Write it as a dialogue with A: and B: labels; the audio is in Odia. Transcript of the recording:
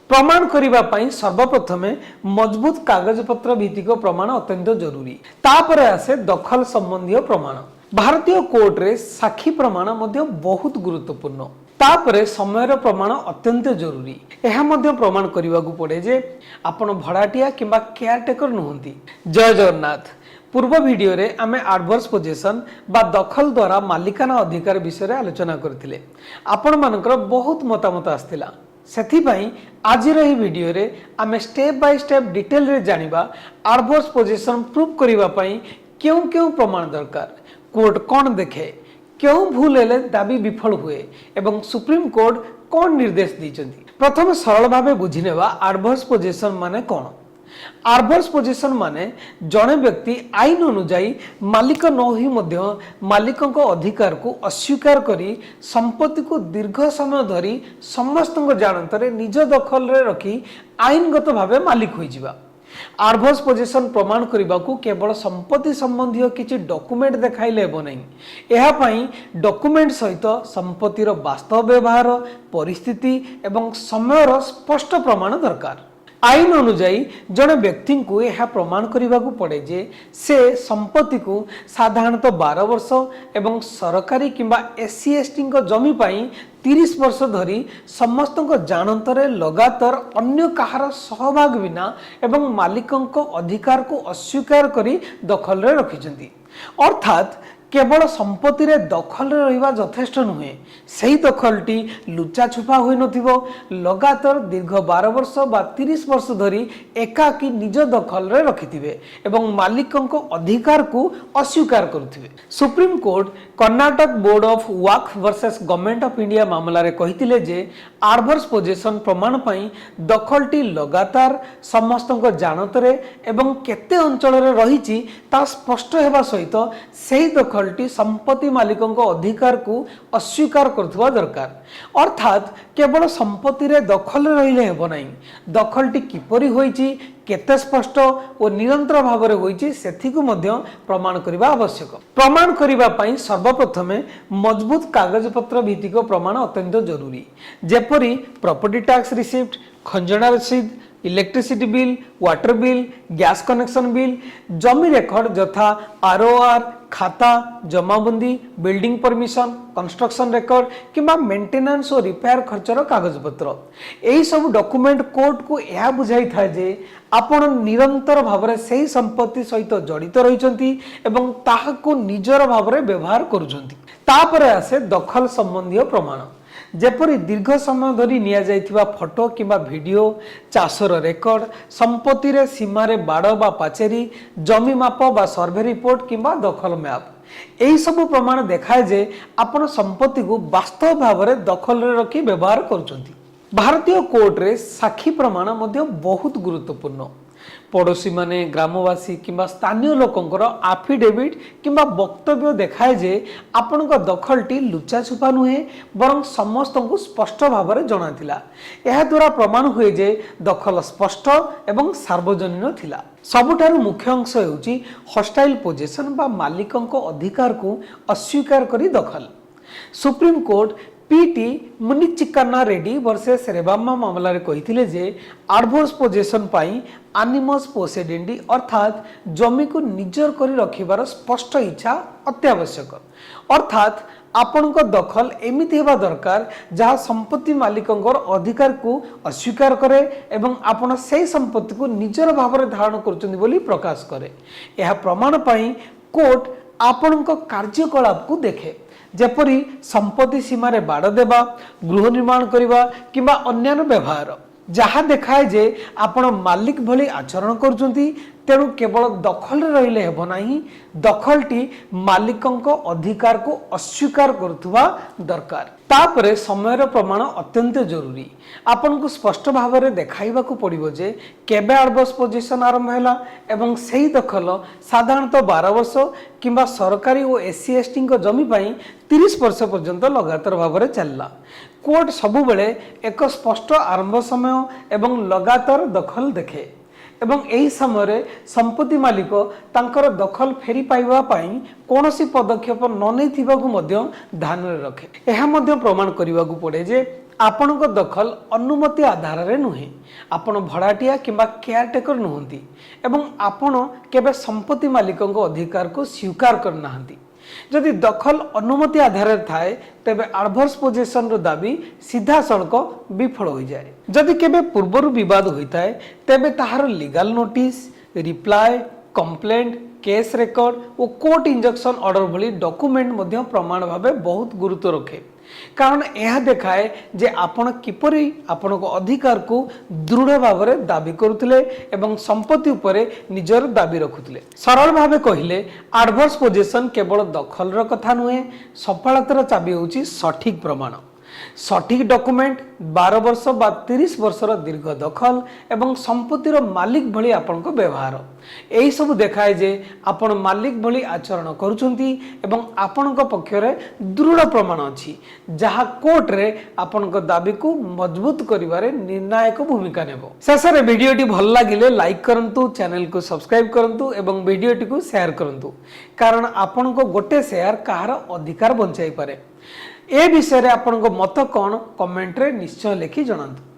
A: ପ୍ରମାଣ କରିବା ପାଇଁ ସର୍ବପ୍ରଥମେ ମଜବୁତ କାଗଜପତ୍ର ଭିତ୍ତିକ ପ୍ରମାଣ ଅତ୍ୟନ୍ତ ଜରୁରୀ। ତାପରେ ଆସେ ଦଖଲ ସମ୍ବନ୍ଧୀୟ ପ୍ରମାଣ। ଭାରତୀୟ କୋର୍ଟରେ ସାକ୍ଷୀ ପ୍ରମାଣ ମଧ୍ୟ ବହୁତ ଗୁରୁତ୍ୱପୂର୍ଣ୍ଣ। ତାପରେ ସମୟର ପ୍ରମାଣ ଅତ୍ୟନ୍ତ ଜରୁରୀ। ଏହା ମଧ୍ୟ ପ୍ରମାଣ କରିବାକୁ ପଡ଼େ ଯେ ଆପଣ ଭଡ଼ାଟିଆ କିମ୍ବା କେୟାରଟେକର ନୁହନ୍ତି। ଜୟ ଜଗନ୍ନାଥ। ପୂର୍ବ ଭିଡ଼ିଓରେ ଆମେ ଆଡଭର୍ସ ପୋଜେସନ୍ ବା ଦଖଲ ଦ୍ୱାରା ମାଲିକାନା ଅଧିକାର ବିଷୟରେ ଆଲୋଚନା କରିଥିଲେ। ଆପଣମାନଙ୍କର ବହୁତ ମତାମତ ଆସିଥିଲା। ସେଥିପାଇଁ ଆଜିର ଏହି ଭିଡ଼ିଓରେ ଆମେ ଷ୍ଟେପ୍ ବାଇ ଷ୍ଟେପ୍ ଡିଟେଲରେ ଜାଣିବା, ଆଡଭର୍ସ ପୋଜେସନ୍ ପ୍ରୁଭ୍ କରିବା ପାଇଁ କେଉଁ କେଉଁ ପ୍ରମାଣ ଦରକାର, କୋର୍ଟ କ'ଣ ଦେଖେ, କେଉଁ ଭୁଲ ହେଲେ ଦାବି ବିଫଳ ହୁଏ ଏବଂ ସୁପ୍ରିମକୋର୍ଟ କ'ଣ ନିର୍ଦ୍ଦେଶ ଦେଇଛନ୍ତି। ପ୍ରଥମେ ସରଳ ଭାବେ ବୁଝିନେବା, ଆଡଭର୍ସ ପୋଜେସନ୍ ମାନେ କ'ଣ? ଆଡଭର୍ସ ପୋଜେସନ୍ ମାନେ ଜଣେ ବ୍ୟକ୍ତି ଆଇନ ଅନୁଯାୟୀ ମାଲିକ ନ ହୋଇ ମଧ୍ୟ ମାଲିକଙ୍କ ଅଧିକାରକୁ ଅସ୍ୱୀକାର କରି ସମ୍ପତ୍ତିକୁ ଦୀର୍ଘ ସମୟ ଧରି ସମସ୍ତଙ୍କ ଜାଣତରେ ନିଜ ଦଖଲରେ ରଖି ଆଇନଗତ ଭାବେ ମାଲିକ ହୋଇଯିବା। ଆଡଭର୍ସ ପୋଜେସନ୍ ପ୍ରମାଣ କରିବାକୁ କେବଳ ସମ୍ପତ୍ତି ସମ୍ବନ୍ଧୀୟ କିଛି ଡକୁମେଣ୍ଟ ଦେଖାଇଲେ ହେବ ନାହିଁ। ଏହା ପାଇଁ ଡକୁମେଣ୍ଟ ସହିତ ସମ୍ପତ୍ତିର ବାସ୍ତବ ବ୍ୟବହାର, ପରିସ୍ଥିତି ଏବଂ ସମୟର ସ୍ପଷ୍ଟ ପ୍ରମାଣ ଦରକାର। ଆଇନ ଅନୁଯାୟୀ ଜଣେ ବ୍ୟକ୍ତିଙ୍କୁ ଏହା ପ୍ରମାଣ କରିବାକୁ ପଡ଼େ ଯେ ସେ ସମ୍ପତ୍ତିକୁ ସାଧାରଣତଃ 12 ବର୍ଷ ଏବଂ ସରକାରୀ କିମ୍ବା ଏସ୍ ସି, ଏସ୍ ଟିଙ୍କ ଜମି ପାଇଁ 30 ବର୍ଷ ଧରି ସମସ୍ତଙ୍କ ଜାଣତରେ, ଲଗାତାର, ଅନ୍ୟ କାହାର ସହଭାଗ ବିନା ଏବଂ ମାଲିକଙ୍କ ଅଧିକାରକୁ ଅସ୍ୱୀକାର କରି ଦଖଲରେ ରଖିଛନ୍ତି। ଅର୍ଥାତ୍ କେବଳ ସମ୍ପତ୍ତିରେ ଦଖଲରେ ରହିବା ଯଥେଷ୍ଟ ନୁହେଁ, ସେହି ଦଖଲଟି ଲୁଚାଛୁପା ହୋଇନଥିବ, ଲଗାତାର ଦୀର୍ଘ 12 ବର୍ଷ ବା 30 ବର୍ଷ ଧରି ଏକାକୀ ନିଜ ଦଖଲରେ ରଖିଥିବେ ଏବଂ ମାଲିକଙ୍କ ଅଧିକାରକୁ ଅସ୍ୱୀକାର କରୁଥିବେ। Supreme court Karnataka board of Waqf versus government of India ମାମଲାରେ କହିଥିଲେ ଯେ ଆଡଭର୍ସ ପୋଜେସନ୍ ପ୍ରମାଣ ପାଇଁ ଦଖଲଟି ଲଗାତାର, ସମସ୍ତଙ୍କ ଜାଣତରେ ଏବଂ କେତେ ଅଞ୍ଚଳରେ ରହିଛି ତାହା ସ୍ପଷ୍ଟ ହେବା ସହିତ ସେହି ଦଖଲଟି ସମ୍ପତ୍ତି ମାଲିକଙ୍କ ଅଧିକାରକୁ ଅସ୍ୱୀକାର କରୁଥିବା ଦରକାର। ଅର୍ଥାତ୍ କେବଳ ସମ୍ପତ୍ତିରେ ଦଖଲରେ ରହିଲେ ହେବ ନାହିଁ, ଦଖଲଟି କିପରି ହୋଇଛି, କେତେ ସ୍ପଷ୍ଟ ଓ ନିରନ୍ତର ଭାବରେ ହୋଇଛି, ସେଥିକୁ ମଧ୍ୟ ପ୍ରମାଣ କରିବା ଆବଶ୍ୟକ। ପ୍ରମାଣ କରିବା ପାଇଁ ସର୍ବପ୍ରଥମେ ମଜବୁତ କାଗଜପତ୍ର ଭିତ୍ତିକ ପ୍ରମାଣ ଅତ୍ୟନ୍ତ ଜରୁରୀ। ଯେପରି ପ୍ରପର୍ଟି ଟ୍ୟାକ୍ସ ରିସିପ୍ଟ, ଖଞ୍ଜଣା ରସିଦ, electricity bill, water bill, gas connection bill, ଜମି ରେକର୍ଡ ଯଥା ଆର୍ଓଆର୍ ଖାତା, ଜମାବନ୍ଦୀ, ବିଲ୍ଡିଂ ପରମିଶନ, କନଷ୍ଟ୍ରକ୍ସନ ରେକର୍ଡ କିମ୍ବା ମେଣ୍ଟେନାନ୍ସ ଓ ରିପେୟାର ଖର୍ଚ୍ଚର କାଗଜପତ୍ର। ଏହିସବୁ ଡକୁମେଣ୍ଟ କୋର୍ଟକୁ ଏହା ବୁଝାଇଥାଏ ଯେ ଆପଣ ନିରନ୍ତର ଭାବରେ ସେହି ସମ୍ପତ୍ତି ସହିତ ଜଡ଼ିତ ରହିଛନ୍ତି ଏବଂ ତାହାକୁ ନିଜର ଭାବରେ ବ୍ୟବହାର କରୁଛନ୍ତି। ତାପରେ ଆସେ ଦଖଲ ସମ୍ବନ୍ଧୀୟ ପ୍ରମାଣ। ଯେପରି ଦୀର୍ଘ ସମୟ ଧରି ନିଆଯାଇଥିବା ଫଟୋ କିମ୍ବା ଭିଡ଼ିଓ, ଚାଷର ରେକର୍ଡ, ସମ୍ପତ୍ତିରେ ସୀମାରେ ବାଡ଼ ବା ପାଚେରୀ, ଜମି ମାପ ବା ସର୍ଭେ ରିପୋର୍ଟ କିମ୍ବା ଦଖଲ ମ୍ୟାପ୍। ଏହିସବୁ ପ୍ରମାଣ ଦେଖାଏ ଯେ ଆପଣ ସମ୍ପତ୍ତିକୁ ବାସ୍ତବ ଭାବରେ ଦଖଲରେ ରଖି ବ୍ୟବହାର କରୁଛନ୍ତି। ଭାରତୀୟ କୋର୍ଟରେ ସାକ୍ଷୀ ପ୍ରମାଣ ମଧ୍ୟ ବହୁତ ଗୁରୁତ୍ୱପୂର୍ଣ୍ଣ। ପଡ଼ୋଶୀମାନେ, ଗ୍ରାମବାସୀ କିମ୍ବା ସ୍ଥାନୀୟ ଲୋକଙ୍କର ଆଫିଡେଭିଟ୍ କିମ୍ବା ବକ୍ତବ୍ୟ ଦେଖାଏ ଯେ ଆପଣଙ୍କ ଦଖଲଟି ଲୁଚାଛୁପା ନୁହେଁ, ବରଂ ସମସ୍ତଙ୍କୁ ସ୍ପଷ୍ଟ ଭାବରେ ଜଣାଥିଲା। ଏହାଦ୍ୱାରା ପ୍ରମାଣ ହୁଏ ଯେ ଦଖଲ ସ୍ପଷ୍ଟ ଏବଂ ସାର୍ବଜନୀନ ଥିଲା। ସବୁଠାରୁ ମୁଖ୍ୟ ଅଂଶ ହେଉଛି ହଷ୍ଟାଇଲ୍ ପୋଜେସନ୍ ବା ମାଲିକଙ୍କ ଅଧିକାରକୁ ଅସ୍ୱୀକାର କରି ଦଖଲ। ସୁପ୍ରିମକୋର୍ଟ ପିଟି ମୁନିଚିକାନ୍ନା ରେଡ୍ଡି ଭର୍ସେସ୍ ରେବାମ୍ମା ମାମଲାରେ କହିଥିଲେ ଯେ ଆଡଭର୍ସ ପୋଜେସନ୍ ପାଇଁ ଆନିମସ୍ ପୋସେଡେଣ୍ଡି, ଅର୍ଥାତ୍ ଜମିକୁ ନିଜର କରି ରଖିବାର ସ୍ପଷ୍ଟ ଇଚ୍ଛା ଅତ୍ୟାବଶ୍ୟକ। ଅର୍ଥାତ୍ ଆପଣଙ୍କ ଦଖଲ ଏମିତି ହେବା ଦରକାର ଯାହା ସମ୍ପତ୍ତି ମାଲିକଙ୍କର ଅଧିକାରକୁ ଅସ୍ୱୀକାର କରେ ଏବଂ ଆପଣ ସେହି ସମ୍ପତ୍ତିକୁ ନିଜର ଭାବରେ ଧାରଣ କରୁଛନ୍ତି ବୋଲି ପ୍ରକାଶ କରେ। ଏହା ପ୍ରମାଣ ପାଇଁ କୋର୍ଟ ଆପଣଙ୍କ କାର୍ଯ୍ୟକଳାପକୁ ଦେଖେ, ଯେପରି ସମ୍ପତ୍ତି ସୀମାରେ ବାଡ଼ ଦେବା, ଗୃହ ନିର୍ମାଣ କରିବା କିମ୍ବା ଅନ୍ୟାନ୍ୟ ବ୍ୟବହାର, ଯାହା ଦେଖାଏ ଯେ ଆପଣ ମାଲିକ ଭଳି ଆଚରଣ କରୁଛନ୍ତି। ତେଣୁ କେବଳ ଦଖଲରେ ରହିଲେ ହେବ ନାହିଁ, ଦଖଲଟି ମାଲିକଙ୍କ ଅଧିକାରକୁ ଅସ୍ୱୀକାର କରୁଥିବା ଦରକାର। ତାପରେ ସମୟର ପ୍ରମାଣ ଅତ୍ୟନ୍ତ ଜରୁରୀ। ଆପଣଙ୍କୁ ସ୍ପଷ୍ଟ ଭାବରେ ଦେଖାଇବାକୁ ପଡ଼ିବ ଯେ କେବେ ଆଡଭର୍ସ ପୋଜେସନ୍ ଆରମ୍ଭ ହେଲା ଏବଂ ସେହି ଦଖଲ ସାଧାରଣତଃ 12 ବର୍ଷ କିମ୍ବା ସରକାରୀ ଓ ଏସ୍ ସି, ଏସ୍ ଟିଙ୍କ ଜମି ପାଇଁ 30 ବର୍ଷ ପର୍ଯ୍ୟନ୍ତ ଲଗାତାର ଭାବରେ ଚାଲିଲା। କୋର୍ଟ ସବୁବେଳେ ଏକ ସ୍ପଷ୍ଟ ଆରମ୍ଭ ସମୟ ଏବଂ ଲଗାତାର ଦଖଲ ଦେଖେ ଏବଂ ଏହି ସମୟରେ ସମ୍ପତ୍ତି ମାଲିକ ତାଙ୍କର ଦଖଲ ଫେରି ପାଇବା ପାଇଁ କୌଣସି ପଦକ୍ଷେପ ନ ନେଇଥିବାକୁ ମଧ୍ୟ ଧ୍ୟାନରେ ରଖେ। ଏହା ମଧ୍ୟ ପ୍ରମାଣ କରିବାକୁ ପଡ଼େ ଯେ ଆପଣଙ୍କ ଦଖଲ ଅନୁମତି ଆଧାରରେ ନୁହେଁ, ଆପଣ ଭଡ଼ାଟିଆ କିମ୍ବା କେୟାରଟେକର ନୁହନ୍ତି ଏବଂ ଆପଣ କେବେ ସମ୍ପତ୍ତି ମାଲିକଙ୍କ ଅଧିକାରକୁ ସ୍ୱୀକାର କରିନାହାନ୍ତି। ଯଦି ଦଖଲ ଅନୁମତି ଆଧାରରେ ଥାଏ, ତେବେ ଆଡଭର୍ସ ପୋଜେସନର ଦାବି ସିଧାସଳଖ ବିଫଳ ହୋଇଯାଏ। ଯଦି କେବେ ପୂର୍ବରୁ ବିବାଦ ହୋଇଥାଏ, ତେବେ ତାହାର legal notice, reply, complaint, case record ଓ କୋର୍ଟ ଇଞ୍ଜକ୍ସନ ଅର୍ଡର ଭଳି ଡକୁମେଣ୍ଟ ମଧ୍ୟ ପ୍ରମାଣ ଭାବେ ବହୁତ ଗୁରୁତ୍ୱ ରଖେ, କାରଣ ଏହା ଦେଖାଏ ଯେ ଆପଣ କିପରି ଆପଣଙ୍କ ଅଧିକାରକୁ ଦୃଢ଼ ଭାବରେ ଦାବି କରୁଥିଲେ ଏବଂ ସମ୍ପତ୍ତି ଉପରେ ନିଜର ଦାବି ରଖୁଥିଲେ। ସରଳ ଭାବେ କହିଲେ, ଆଡଭର୍ସ ପୋଜେସନ କେବଳ ଦଖଲର କଥା ନୁହେଁ। ସଫଳତାର ଚାବି ହେଉଛି ସଠିକ ପ୍ରମାଣ, ସଠିକ ଡକୁମେଣ୍ଟ, 12 ବର୍ଷ ବା 30 ବର୍ଷର ଦୀର୍ଘ ଦଖଲ ଏବଂ ସମ୍ପତ୍ତିର ମାଲିକ ଭଳି ଆପଣଙ୍କ ବ୍ୟବହାର। ଏହିସବୁ ଦେଖାଏ ଯେ ଆପଣ ମାଲିକ ଭଳି ଆଚରଣ କରୁଛନ୍ତି ଏବଂ ଆପଣଙ୍କ ପକ୍ଷରେ ଦୃଢ଼ ପ୍ରମାଣ ଅଛି, ଯାହା କୋର୍ଟରେ ଆପଣଙ୍କ ଦାବିକୁ ମଜବୁତ କରିବାରେ ନିର୍ଣ୍ଣାୟକ ଭୂମିକା ନେବ। ଶେଷରେ, ଭିଡ଼ିଓଟି ଭଲ ଲାଗିଲେ ଲାଇକ୍ କରନ୍ତୁ, ଚ୍ୟାନେଲକୁ ସବସ୍କ୍ରାଇବ୍ କରନ୍ତୁ ଏବଂ ଭିଡ଼ିଓଟିକୁ ସେୟାର କରନ୍ତୁ, କାରଣ ଆପଣଙ୍କ ଗୋଟେ ସେୟାର କାହାର ଅଧିକାର ବଞ୍ଚାଇପାରେ। ଏ ବିଷୟରେ ଆପଣଙ୍କ ମତ କ'ଣ, କମେଣ୍ଟରେ ନିଶ୍ଚୟ ଲେଖି ଜଣାନ୍ତୁ।